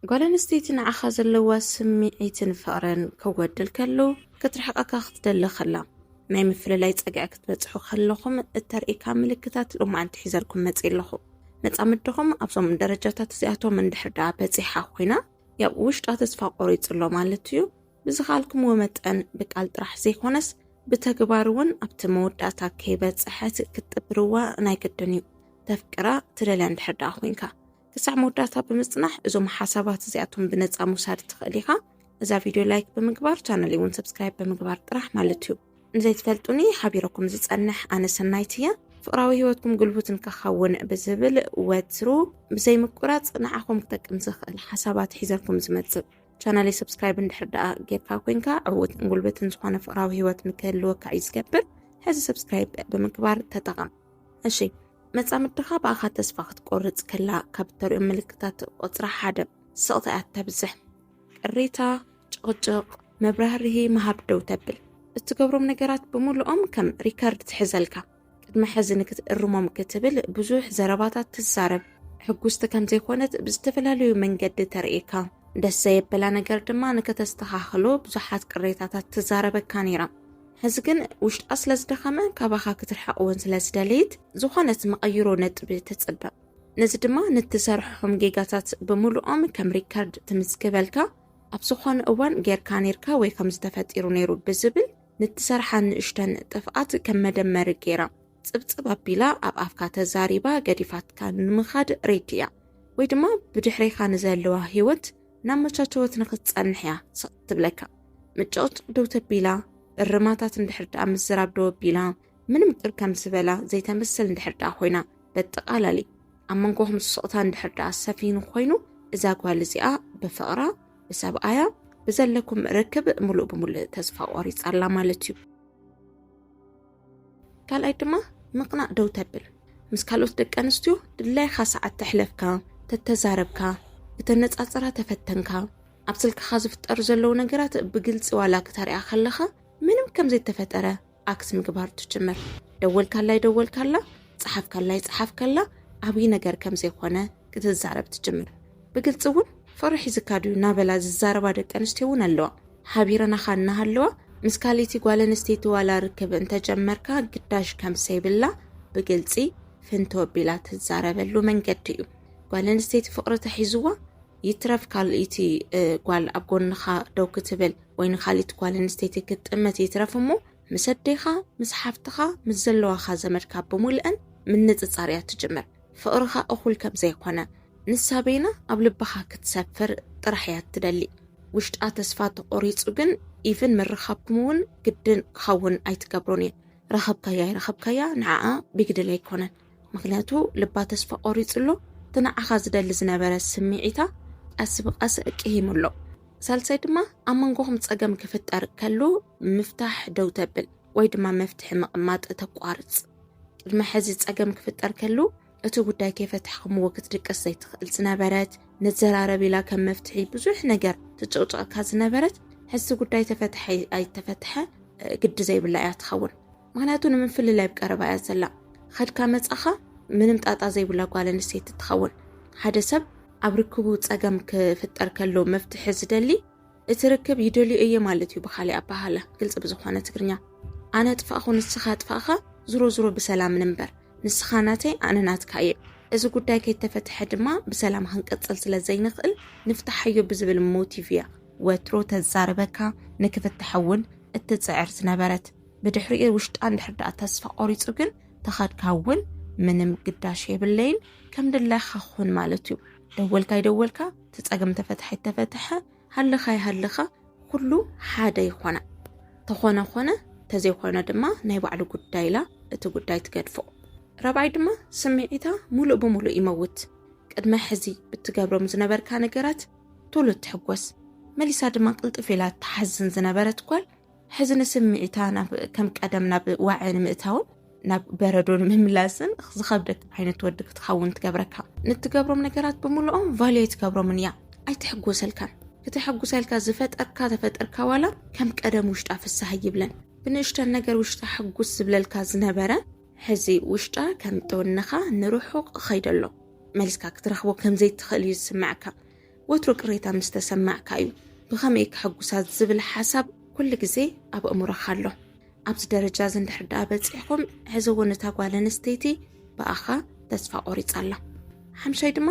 ጓል ኣንስተይቲ ንዓኻ ዘለዋ ስምዒትን ፍቕርን ክጎድል ከሎ፣ ክትርሕቐካ ክትደሊ ከላ፣ ናይ ምፍልላይ ጸግዒ ክትበጽሑ ከለኹም እተርእየካ ምልክታት ሎማዓንቲ ሒዘልኩም መጺእ ኣለኹ። መጻምድኹም ኣብዞም ደረጃታት እዚኣቶም እንድሕር ደኣ በጺሓ ኮይና፣ ያው ውሽጣ ተስፋ ቆሪጹ ኣሎ ማለት እዩ። ብዝኸኣልኩምዎ መጠን ብቃል ጥራሕ ዘይኮነስ፣ ብተግባር እውን ኣብቲ መወዳእታ ከይበጽሐት ክትጥብርዋ ናይ ግድን እዩ። ተፍቅራ ትደልያ እንድሕር ደኣ ኮይንካ። ክሳዕ መወዳእታ ብምጽናሕ፣ እዞም ሓሳባት እዚኣቶም ብነጻ ምውሳድ ትኽእል ኢኻ። እዛ ቪድዮ ላይክ ብምግባር፣ ቻነለይ እውን ሰብስክራይብ ብምግባር ጥራሕ ማለት እዩ። ንዘይትፈልጡኒ ሓቢረኩም ዝጸንሕ ኣነ ሰናይት እየ። ፍቕራዊ ህይወትኩም ጉልቡትን ክኸውን ብዝብል፣ ወትሩ ብዘይ ምቁራጽ ንዓኹም ክጠቅም ዝኽእል ሓሳባት ሒዘልኩም ዝመጽእ። ቻናለይ ሰብስክራይብ እንድሕር ደኣ ጌርካ ኮይንካ፣ ዕዉትን ጉልበትን ዝኾነ ፍቕራዊ ህይወት ንክህልወካ እዩ ዝገብር። ሕዚ ሰብስክራይብ ብምግባር ተጠቐም። እሺ፣ መጻምድኻ ብኣኻ ተስፋ ክትቆርጽ ከላ ካብ እተርእዮም ምልክታት ቁጽሪ ሓደ፣ ስቕታ እያ እተብዝሕ። ቅሬታ፣ ጭቕጭቕ፣ መብራህርሂ ምሃብ ደው ተብል። እትገብሮም ነገራት ብምሉኦም ከም ሪከርድ ትሕዘልካ። ቅድሚ ሕዚ ንክትእርሞም ክትብል ብዙሕ ዘረባታት ትዛረብ። ሕጉስቲ ከም ዘይኮነት ብዝተፈላለዩ መንገዲ ተርእየካ። ደስ ዘየበላ ነገር ድማ ንክተስተኻኽሎ ብዙሓት ቅሬታታት ትዛረበካ ነይራ። ሕዚ ግን ውሽጣ ስለ ዝደኸመ፣ ካባኻ ክትርሕቕ እውን ስለ ዝደለየት፣ ዝኾነት መቐይሮ ነጥቢ ትጽበ። ነዚ ድማ ንትሰርሖም ጌጋታት ብምሉኦም ከም ሪከርድ ትምዝግበልካ። ኣብ ዝኾነ እዋን ጌርካ ኔርካ ወይ ከም ዝተፈጢሩ ነይሩ ብዝብል፣ ንትሰርሓ ንእሽተን ጥፍኣት ከም መደመሪ ጌራ ጽብጽብ ኣቢላ ኣብ ኣፍካ ተዛሪባ ገዲፋትካ ንምኻድ ሬዲ እያ። ወይ ድማ ብድሕሬኻ ንዘለዋ ህይወት እናመቻቸወት ንኽትጸንሕ እያ ስቕ ትብለካ። ምጭቕጭቕ ደው ተቢላ፣ እርማታት እንድሕር ደኣ ምዝራብ ደው ኣቢላ፣ ምንም ቅር ከም ዝበላ ዘይተምስል እንድሕር ደኣ ኮይና፣ በጠቓላሊ ኣብ መንጎኹም ስቕታ እንድሕር ደኣ ሰፊኑ ኮይኑ፣ እዛ ጓል እዚኣ ብፍቕራ፣ ብሰብኣያ፣ ብዘለኩም ርክብ ምሉእ ብምሉእ ተስፋ ቆሪጻ ኣላ ማለት እዩ። ካልኣይ ድማ ምቕናእ ደው ተብል። ምስ ካልኦት ደቂ ኣንስትዮ ድላይካ ሰዓት ተሕለፍካ፣ ተተዛረብካ፣ ክተነጻጽራ ተፈተንካ፣ ኣብ ስልክኻ ዝፍጠሩ ዘለዉ ነገራት ብግልጺ ዋላ ክተሪኣ ከለኻ፣ ምንም ከም ዘይተፈጠረ ኣክት ምግባር ትጅምር። ደወልካላይ ደወልካላ፣ ጸሓፍካላይ ጸሓፍካላ፣ ዓብዪ ነገር ከም ዘይኮነ ክትዛረብ ትጅምር። ብግልጺ እውን ፍቕሪ ሒዝካ ድዩ እናበላ ዝዛረባ ደቂ ኣንስትዮ እውን ኣለዋ። ሓቢረናኻ እናሃለዋ፣ ምስ ካልእቲ ጓል ኣንስተይቲ ዋላ ርክብ እንተጀመርካ ግዳሽ ከም ዘይብላ ብግልጺ ፍንቶ ኣቢላ ትዛረበሉ መንገዲ እዩ። ጓል ኣንስተይቲ ፍቕሪ ተሒዝዋ፣ ይትረፍ ካልእቲ፣ እ፣ ጓል ኣብ ጎንኻ ደው ክትብል ወይ ንኻልእቲ ጓል ኣንስተይቲ ክትጥምት ይትረፍ እሞ፣ ምስ ኣዴኻ፣ ምስ ሓፍትኻ፣ ምስ ዘለዋኻ ዘመድካ ብምልአን ምንጽጻር እያ ትጅምር። ፍቕርኻ እኹል ከም ዘይኮነ፣ ንሳ በይና ኣብ ልብኻ ክትሰፍር ጥራሕ እያ ትደሊ። ውሽጣ ተስፋ ተቖሪጹ ግን፣ ኢቭን ምርኻብኩም እውን ግድን ክኸውን ኣይትገብሮን እየ። ረኸብካያ ኣይረኸብካያ ንዓኣ ቢግ ዲል ኣይኮነን። ምኽንያቱ ልባ ተስፋ ቆሪጹ ኣሎ። እቲ ንዓኻ ዝደሊ ዝነበረ ስምዒታ ቀስ ብቐስ ቂሂሙ ኣሎ። ሳልሳይ ድማ ኣብ መንጎኹም ጸገም ክፍጠር ከሎ ምፍታሕ ደው ተብል ወይ ድማ መፍትሒ ምቕማጥ ተቋርጽ። ቅድሚ ሕዚ ጸገም ክፍጠር ከሎ እቲ ጉዳይ ከይፈታሕኩምዎ ክትድቅስ ዘይትኽእል ዝነበረት፣ ንዘራረብ ኢላ ከም መፍትሒ ብዙሕ ነገር ትጭቕጭቐካ ዝነበረት፣ ሕዚ ጉዳይ ተፈትሐ ኣይተፈትሐ ግዲ ዘይብላ እያ ትኸውን። ምኽንያቱ ንምፍልላይ ኣብ ቀረባ እያ ዘላ። ኸድካ መጻኻ ምንም ጣጣ ዘይብላ ጓል ኣንስተይቲ ትኸውን። ሓደ ሰብ ኣብ ርክቡ ጸገም ክፍጠር ከሎ መፍትሒ ዝደሊ፣ እቲ ርክብ ይደልዮ እየ ማለት እዩ። ብኻሊእ ኣበሃህላ፣ ግልጺ ብዝኾነ ትግርኛ፣ ኣነ ኣጥፋእኹ ንስኻ ኣጥፋእኻ፣ ዙሮ ዙሮ ብሰላም ንንበር። ንስኻ ናተይ፣ ኣነ ናትካ እየ። እዚ ጉዳይ ከይተፈትሐ ድማ ብሰላም ክንቅጽል ስለ ዘይንኽእል፣ ንፍትሓዮ ብዝብል ሞቲቭ እያ ወትሩ ተዛርበካ፣ ንክፍትሐ እውን እትጽዕር ዝነበረት። ብድሕሪኡ ውሽጣ እንድሕር ደኣ ተስፋ ቆሪጹ ግን፣ ተኸድካ እውን ምንም ግዳሽ የብለይን፣ ከም ድላይካ ኩን ማለት እዩ። ደወልካ ይደወልካ፣ እቲ ጸገም ተፈትሐ ይተፈትሐ፣ ሃለኻ ይሃለኻ፣ ኩሉ ሓደ ይኾና። ተኾነ ኾነ፣ ተዘይኾነ ድማ ናይ ባዕሉ ጉዳይ ኢላ እቲ ጉዳይ ትገድፎ። ራብዓይ ድማ ስምዒታ ሙሉእ ብሙሉእ ይመውት። ቅድመ ሕዚ እትገብሮም ዝነበርካ ነገራት ቶሎ ትሕጎስ። መሊሳ ድማ ቅልጥፍ ኢላ ትሓዝን ዝነበረት ጓል፣ ሕዚ ንስምዒታ ናብ፣ ከም ቀደም ናብ ዋዒ ንምእታውን ናብ በረዶ ንምምላስን ዝኸብደካ ዓይነት ወዲ ክትኸውን ትገብረካ። ንትገብሮም ነገራት ብምሉኦም ቫልዩ ኣይትገብሮምን እያ። ኣይትሕጎሰልካን። ክተሐጉሰልካ ዝፈጠርካ ተፈጠርካ ዋላ ከም ቀደም ውሽጣ ፍስሃ ይብለን። ብንእሽተን ነገር ውሽጣ ሕጉስ ዝብለልካ ዝነበረ፣ ሕዚ ውሽጣ ከም ጥውንኻ ንርሑቕ ኸይደሎ። መሊስካ ክትረኽቦ ከም ዘይትኽእል እዩ ዝስምዓካ። ወትሩ ቅሬታ ምስ ተሰማዕካ እዩ። ብኸመይ ከሐጉሳ ዝብል ሓሳብ ኩሉ ግዜ ኣብ ኣእምሮኻ ኣሎ። ኣብዚ ደረጃ እዚ እንድሕር ደኣ በጺሕኩም፣ ሕዚ እውን እታ ጓል ኣንስተይቲ ብኣኻ ተስፋ ቆሪጻ ኣላ። ሓምሻይ ድማ፣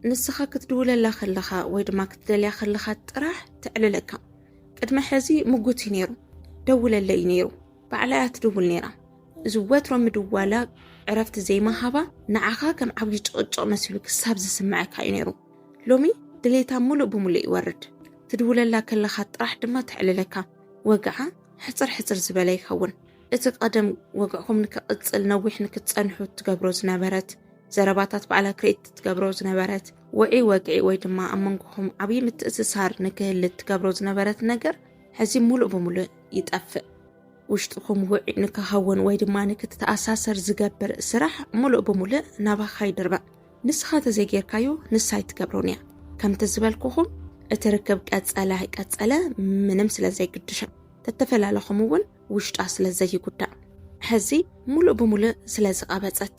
ንስኻ ክትድውለላ ከለኻ ወይ ድማ ክትደልያ ከለኻ ጥራሕ ተዕልለካ። ቅድሚ ሕዚ ምጉት እዩ ነይሩ። ደውለለይ እዩ ነይሩ። ባዕላ እያ ትድውል ነይራ። እዚ ወትሮ ምድዋላ ዕረፍቲ ዘይምሃባ ንዓኻ ከም ዓብዪ ጭቕጭቕ መሲሉ ክሳብ ዝስምዐካ እዩ ነይሩ። ሎሚ ድሌታ ሙሉእ ብሙሉእ ይወርድ። ትድውለላ ከለኻ ጥራሕ ድማ ተዕልለካ። ወግዓ ሕጽር ሕጽር ዝበለ ይኸውን። እቲ ቀደም ወግዕኹም ንክቕጽል ነዊሕ ንክትጸንሑ ትገብሮ ዝነበረት ዘረባታት፣ ባዕላ ክሬት ትገብሮ ዝነበረት ውዒ ወግዒ ወይ ድማ ኣብ መንጎኹም ዓብዪ ምትእስሳር ንክህሊ ትገብሮ ዝነበረት ነገር ሕዚ ሙሉእ ብሙሉእ ይጠፍእ። ውሽጥኹም ውዒ ንክኸውን ወይ ድማ ንክትተኣሳሰር ዝገብር ስራሕ ሙሉእ ብሙሉእ ናባኻ ይድርበ። ንስኻ ተዘይጌርካዮ ንሳ ኣይትገብሮን እያ። ከምቲ ዝበልኩኹም እቲ ርክብ ቀጸለ ኣይቀጸለ ምንም ስለ ዘይግድሻ፣ ተተፈላለኹም እውን ውሽጣ ስለ ዘይጉዳእ፣ ሕዚ ሙሉእ ብሙሉእ ስለ ዝቐበጸት።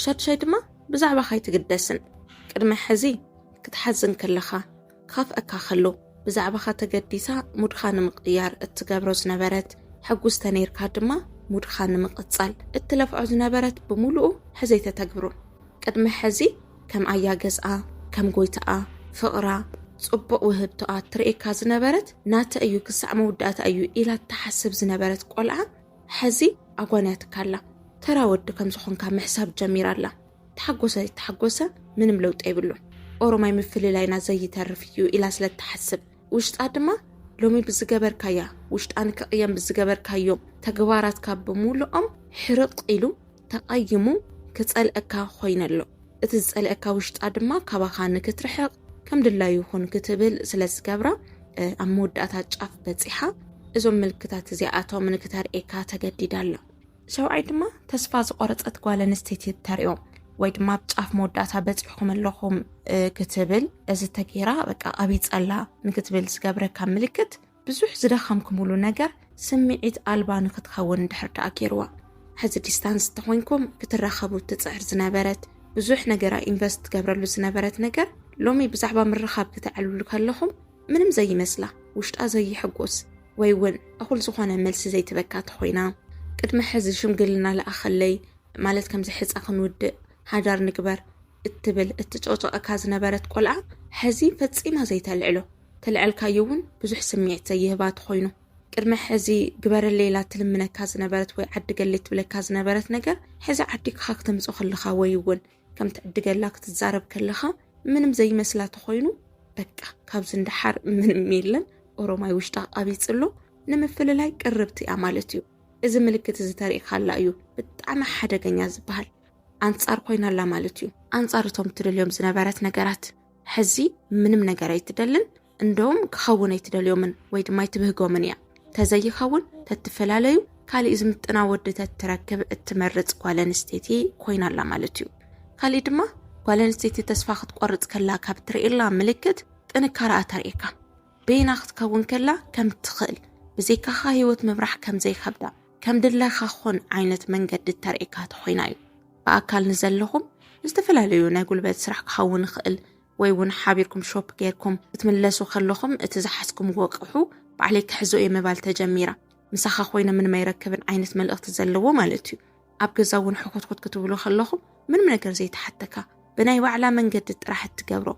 ሻድሻይ ድማ ብዛዕባኻ ኣይትግደስን። ቅድሚ ሕዚ ክትሓዝን ከለኻ፣ ክኸፍአካ ከሎ፣ ብዛዕባኻ ተገዲሳ ሙድኻ ንምቕያር እትገብሮ ዝነበረት፣ ሕጉስ ተነይርካ ድማ ሙድኻ ንምቕጻል እትለፍዖ ዝነበረት ብምሉኡ ሕዚ ኣይተተግብሮን። ቅድሚ ሕዚ ከም ኣያ ገዝኣ፣ ከም ጎይታኣ፣ ፍቕራ፣ ጽቡቕ ውህብቶኣ ትርእየካ ዝነበረት፣ ናተ እዩ ክሳዕ መወዳእታ እዩ ኢላ እትሓስብ ዝነበረት ቆልዓ፣ ሕዚ ኣጓንያትካ ኣላ። ተራ ወዲ ከም ዝኾንካ ምሕሳብ ጀሚራ ኣላ። ተሓጎሰ ኣይተሓጎሰ ምንም ለውጢ የብሉን። ኦሮማይ ምፍልላይና ዘይተርፍ እዩ ኢላ ስለ እትሓስብ፣ ውሽጣ ድማ ሎሚ ብዝገበርካያ፣ ውሽጣ ንክቕየም ብዝገበርካዮም ተግባራትካ ብምሉኦም ሕርቕ ኢሉ ተቐይሙ ክጸልአካ ኮይነ ኣሎ። እቲ ዝጸልአካ ውሽጣ ድማ ካባኻ ንክትርሕቕ፣ ከም ድላዩ ይኹን ክትብል ስለ ዝገብራ፣ እ፣ ኣብ መወዳእታ ጫፍ በጺሓ። እዞም ምልክታት እዚኣቶም ንክተርእየካ ተገዲዳ ኣላ። ሸውዓይ ድማ ተስፋ ዝቆረጸት ጓል ኣንስተይቲ ተርእዮ፣ ወይ ድማ ኣብ ጫፍ መወዳእታ በጺሕኩም ኣለኹም፣ እ፣ ክትብል፣ እዚ ተገይራ በቃ ቀቢጸላ ንክትብል ዝገብረካ ምልክት፣ ብዙሕ ዝደኸምኩምሉ ነገር ስምዒት ኣልባ ንክትኸውን እንድሕር ደኣ ገይርዋ። ሕዚ ዲስታንስ እንተኾይንኩም ክትራኸቡ ትጽዕር ዝነበረት፣ ብዙሕ ነገራ ኢንቨስት ትገብረሉ ዝነበረት ነገር፣ ሎሚ ብዛዕባ ምርኻብ ክተዕልሉ ከለኹም ምንም ዘይመስላ፣ ውሽጣ ዘይሕጎስ፣ ወይ እውን እኹል ዝኾነ መልሲ ዘይትበካ ተኾይና፣ ቅድሚ ሕዚ ሽምግልና ለኣኸለይ፣ ማለት ከምዚ ሕጻ ክንውድእ፣ ሓዳር ንግበር እትብል እትጨውጨቐካ ዝነበረት ቆልዓ፣ ሕዚ ፈጺማ ዘይተልዕሎ፣ ተልዐልካዮ እውን ብዙሕ ስምዒት ዘይህባ ተኾይኑ። ቅድሚ ሕዚ ግበረለይ ኢላ ትልምነካ ዝነበረት ወይ ዓድገለይ ትብለካ ዝነበረት ነገር፣ ሕዚ ዓዲግኻ ክተምጾ ከለኻ ወይ እውን ከም ትዕድገላ ክትዛረብ ከለኻ፣ ምንም ዘይመስላ ተኾይኑ፣ በቃ ካብዚ ንደሓር ምንም የለን፣ ኦሮማይ ውሽጣ ቀቢጽ ኣሎ፣ ንምፍልላይ ቅርብቲ እያ ማለት እዩ። እዚ ምልክት እዚ ተርእኻላ እዩ ብጣዕሚ ሓደገኛ ዝበሃል። ኣንጻር ኮይና ኣላ ማለት እዩ። ኣንጻር እቶም ትደልዮም ዝነበረት ነገራት። ሕዚ ምንም ነገር ኣይትደልን፣ እንደውም ክኸውን ኣይትደልዮምን ወይ ድማ ኣይትብህጎምን እያ። ተዘይኸውን ተትፈላለዩ፣ ካሊእ ዝምጥና ወዲ ተትረክብ እትመርጽ ጓል ኣንስተይቲ ኮይና ኣላ ማለት እዩ። ካሊእ ድማ ጓል ኣንስተይቲ ተስፋ ክትቆርጽ ከላ ካብ ትርእየላ ምልክት ጥንካረኣ ተርእየካ። በይና ክትከውን ከላ ከም ትኽእል፣ ብዘይካኻ ህይወት ምምራሕ ከም ዘይከብዳ፣ ከም ድላይካ ኾን ዓይነት መንገዲ ተርእየካ ተኾይና እዩ። ብኣካል ንዘለኹም ዝተፈላለዩ ናይ ጉልበት ስራሕ ክኸውን ይኽእል፣ ወይ እውን ሓቢርኩም ሾፕ ጌርኩም ክትምለሱ ከለኹም እቲ ዝሓዝኩምዎ ኣቕሑ ባዕለይ ክሕዞ እየ ምባል ተጀሚራ። ምሳኻ ኮይነ ምንም ኣይረክብን ዓይነት መልእኽቲ ዘለዎ ማለት እዩ። ኣብ ገዛ እውን ሕኩትኩት ክትብሉ ከለኹም ምንም ነገር ዘይተሓተካ ብናይ ባዕላ መንገዲ ጥራሕ እትገብሮ።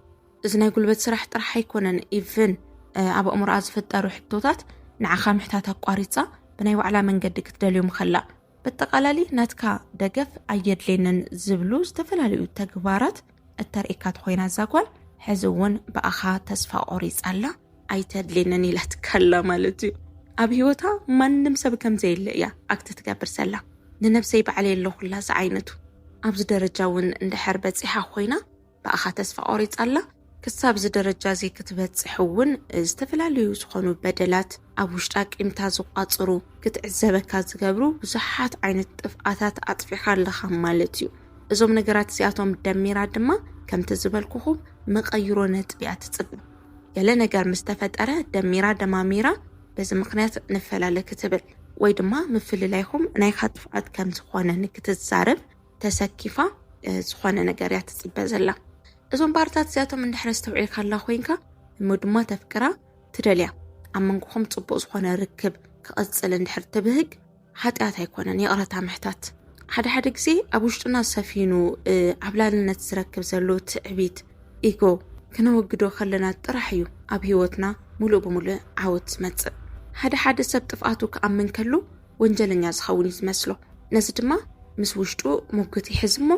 እዚ ናይ ጉልበት ስራሕ ጥራሕ ኣይኮነን፣ ኢቭን፣ እ፣ ኣብ ኣእምሮኣ ዝፍጠሩ ሕቶታት ንዓኻ ምሕታት ኣቋሪጻ ብናይ ባዕላ መንገዲ ክትደልዮም ከላ። በጠቓላሊ ናትካ ደገፍ ኣየድልየንን ዝብሉ ዝተፈላለዩ ተግባራት እተርእየካ ተኾይና እዛ ጓል፣ ሕዚ እውን ብኣኻ ተስፋ ቆሪጻ ኣላ፣ ኣይተድልየንን ኢላትካ ኣላ ማለት እዩ። ኣብ ህይወታ ማንም ሰብ ከም ዘየለ እያ ኣክት ትገብር ዘላ። ንነብሰይ ባዕለይ ኣለኹላ ዝዓይነቱ። ኣብዚ ደረጃ እውን እንድሕር በጺሓ ኮይና ብኣኻ ተስፋ ቆሪጻ ኣላ። ክሳብ እዚ ደረጃ እዚ ክትበጽሕ እውን ዝተፈላለዩ ዝኾኑ በደላት ኣብ ውሽጣ ቂምታ ዝቋጽሩ፣ ክትዕዘበካ ዝገብሩ ብዙሓት ዓይነት ጥፍኣታት ኣጥፊኻ ኣለኻ ማለት እዩ። እዞም ነገራት እዚኣቶም ደሚራ ድማ ከምቲ ዝበልኩኹም መቐይሮ ነጥቢ እያ ትጽበ። ገለ ነገር ምስ ተፈጠረ ደሚራ ደማሚራ በዚ ምኽንያት ንፈላለ ክትብል ወይ ድማ ምፍልላይኹም ናይኻ ጥፍኣት ከም ዝኾነ ንክትዛረብ ተሰኪፋ፣ እ፣ ዝኾነ ነገር እያ ትጽበ ዘላ። እዞም ባህርታት እዚኣቶም እንድሕር ኣስተውዒልካ ኣላ ኮይንካ፣ እሞ ድማ ተፍቅራ፣ ትደልያ፣ ኣብ መንጎኹም ጽቡቕ ዝኾነ ርክብ ክቐጽል እንድሕር ትብህግ፣ ሓጢኣት ኣይኮነን ይቕረታ ምሕታት። ሓደ ሓደ ግዜ ኣብ ውሽጥና ሰፊኑ ዓብላልነት ዝረክብ ዘሎ ትዕቢት፣ ኢጎ፣ ክነወግዶ ከለና ጥራሕ እዩ ኣብ ህይወትና ሙሉእ ብሙሉእ ዓወት ዝመጽእ። ሓደ ሓደ ሰብ ጥፍኣቱ ክኣምን ከሎ ወንጀለኛ ዝኸውን እዩ ዝመስሎ። ነዚ ድማ ምስ ውሽጡ ሙግት ይሕዝ እሞ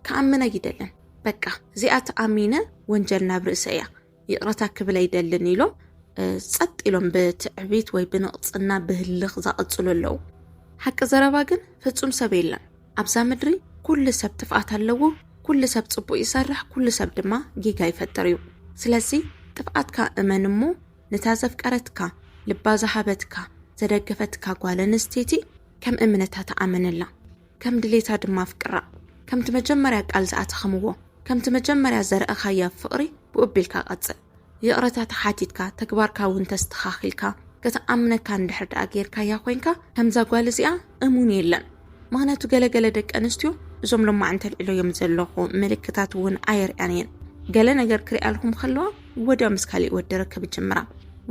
ክኣምን ኣይደልን። በቃ እዚኣ ተኣሚነ ወንጀል ናብ ርእሰ እያ፣ ይቕረታ ክብል ኣይደልን ኢሎም ጸጥ ኢሎም ብትዕቢት ወይ ብንቕጽና ብህልኽ ዝቕጽሉ ኣለዉ። ሓቂ ዘረባ ግን ፍጹም ሰብ የለን ኣብዛ ምድሪ። ኩሉ ሰብ ጥፍኣት ኣለዎ። ኩሉ ሰብ ጽቡቕ ይሰርሕ፣ ኩሉ ሰብ ድማ ጌጋ ይፈጥር እዩ። ስለዚ ጥፍኣትካ እመን እሞ ነታ ዘፍቀረትካ፣ ልባ ዝሃበትካ፣ ዘደገፈትካ ጓል ኣንስተይቲ ከም እምነታ ተኣመነላ። ከም ድሌታ ድማ ኣፍቅራ። ከምቲ መጀመርያ ቃል ዝኣተኸምዎ፣ ከምቲ መጀመርያ ዘርእኻያ ፍቕሪ ብኡ ኣቢልካ ቀጽል። ይቕረታ ተሓቲትካ፣ ተግባርካ እውን ተስተኻኺልካ፣ ክትኣምነካ እንድሕር ደኣ ጌርካያ ኮይንካ፣ ከምዛ ጓል እዚኣ እሙን የለን። ምኽንያቱ ገለገለ ደቂ ኣንስትዮ እዞም ሎማዕንቲ ኣልዒለዮም ዘለኹ ምልክታት እውን ኣየርእያን እየን። ገለ ነገር ክሪኣልኩም ከለዋ ወዲያው ምስ ካሊእ ወዲ ርክብ ይጅምራ፣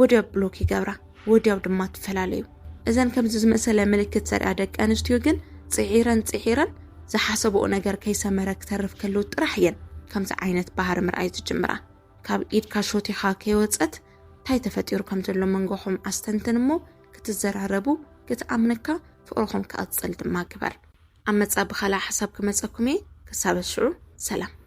ወዲያው ብሎክ ይገብራ፣ ወዲያው ድማ ትፈላለዩ። እዘን ከምዚ ዝመሰለ ምልክት ዘርእያ ደቂ ኣንስትዮ ግን ጽዒረን ጽዒረን ዝሓሰብኦ ነገር ከይሰመረ ክተርፍ ከሎ ጥራሕ እየን ከምዚ ዓይነት ባህሪ ምርኣይ ዝጅምራ። ካብ ኢድካ ሾቲኻ ከይወጸት እንታይ ተፈጢሩ ከም ዘሎ መንጎኹም ኣስተንትን እሞ ክትዘራረቡ፣ ክትኣምነካ፣ ፍቕርኹም ክቕጽል ድማ ግበር። ኣብ መጻ ብኻልእ ሓሳብ ክመጸኩም እየ። ክሳብ ሽዑ ሰላም።